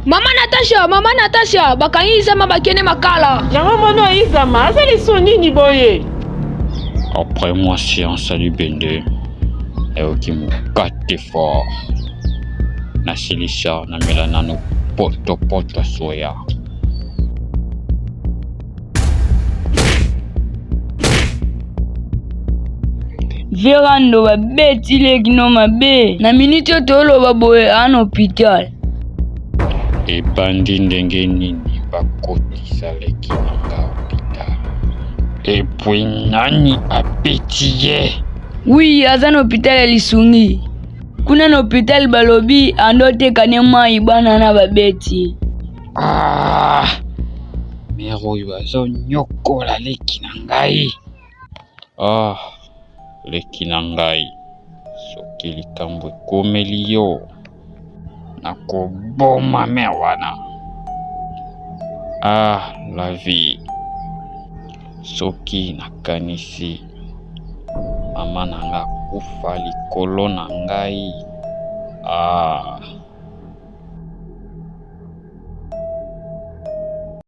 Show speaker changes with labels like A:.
A: Mama Natasha, mama Natasha, bakangi Izama bakende makala.
B: Yango mwana oyo Izama aza lisu nini boye?
C: Après moi séance ya libende nayoki mokate fort nasilisa namela nano potopoto soya.
D: Verando babeti leki no mabe na miniti oyo toloba boye aa na hopital.
C: Ebandi ndenge nini bakotisa leki na nga hopital epui nani abeti ye?
D: Wi aza na hopital ya lisungi kuna na hopital balobi ando oteka ne mai bana na babeti.
C: Ah, mère oyo azonyokola leki na ngai. Ah, leki na ngai, soki likambo ekomeli yo, nakoboma mère wana. Ah, la vie, soki nakanisi mama na nga akufa likolo na ngai. Ah.